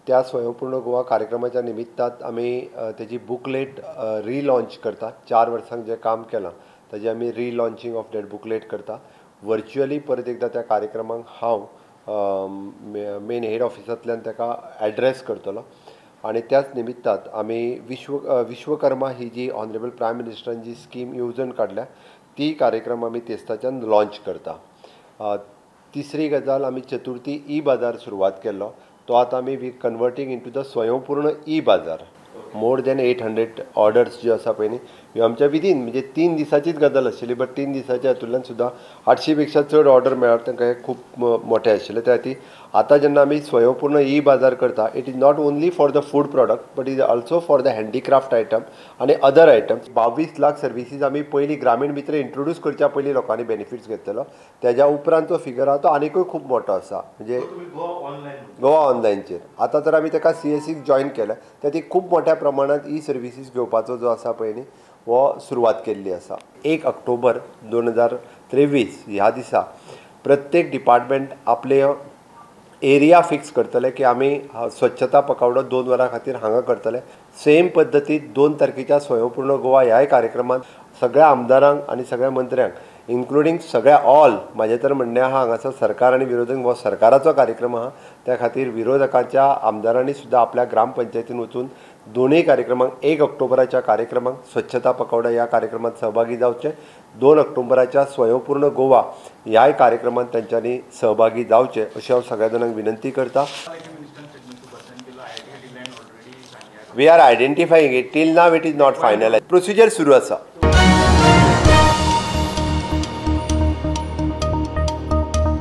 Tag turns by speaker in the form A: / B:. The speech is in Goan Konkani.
A: त्या स्वयंपूर्ण गोवा कार्यक्रमाच्या निमित्तात आमी तेजी बुकलेट रिलॉन्च करता. 4 वर्सांक जें काम केलां ताजें आमी रिलॉन्चिंग ऑफ that booklet करता. वर्च्युअली परत एकदां त्या कार्यक्रमाक हांव मेन हेड ऑफिसांतल्यान ताका एड्रेस करतलो. आनी त्याच निमित्तात आमी विश्वकर्मा ही जी ऑनरेबल प्रायम मिनिस्टरान जी स्कीम येवजण काडल्या ती कार्यक्रम आमी तेस्ताच्यान लॉन्च करता. तिसरी गजाल, आमी चतुर्थी ई बाजार सुरवात केल्लो तो आतां आमी we converting into the Swayampurna e Bazaar. More than 800 orders ज्यो आसा पळय न्ही ह्यो आमच्या विदीन म्हणजे 3 दिसाचीच गजाल आशिल्ली, बट 3 दिसाच्या हातूंतल्यान सुद्दां 800 पेक्षा चड ऑर्डर मेळप तांकां हें खूब मोठें आशिल्लें. त्या खातीर आतां जेन्ना आमी स्वयंपूर्ण ई बाजार करता, it is not only for the food product but is also for the handicraft item आनी अदर आयटम. 22 लाख सर्विसीज आमी पयलीं ग्रामीण मित्र इंट्रोड्यूस करच्या पयलीं लोकांनी बेनिफिट्स घेतलेलो, तेज्या उपरांत जो फिगर आहा तो आनिकूय खूब मोठो आसा. म्हणजे गोवा ऑनलायनचेर आतां तर आमी ताका CSC join केल्या, त्या खातीर खूब मोठ्या प्रमाणांत ई सर्विसीस घेवपाचो जो आसा पळय न्ही हो सुरवात केल्ली आसा. 1 ऑक्टोबर 2023 ह्या दिसा प्रत्येक डिपार्टमेंट आपले एरिया फिक्स करतले की आमी स्वच्छता पखवाडो 2 वरां खातीर हांगा करतले. सेम पद्दतीन 2 तारखेच्या स्वयंपूर्ण गोवा ह्याय कार्यक्रमांत सगळ्या आमदारांक आनी सगळ्या मंत्र्यांक इन्क्लुडींग सगळ्या ऑल, म्हाजें तर म्हणणें आहा हांगासर सरकार आनी विरोधक हो सरकाराचो कार्यक्रम आहा, त्या खातीर विरोधकांच्या आमदारांनी सुद्दां आपल्या ग्रामपंचायतीन वचून दोनूय कार्यक्रमांक 1 ऑक्टोबराच्या कार्यक्रमाक स्वच्छता पखवाडा ह्या कार्यक्रमांत सहभागी जावचें, 2 ऑक्टोबराच्या स्वयंपूर्ण गोवा ह्याय कार्यक्रमांत तांच्यांनी सहभागी जावचें अशें हांव सगळ्या जाणांक विनंती करता. We are identifying it, till now it is not final, procedure सुरू आसा.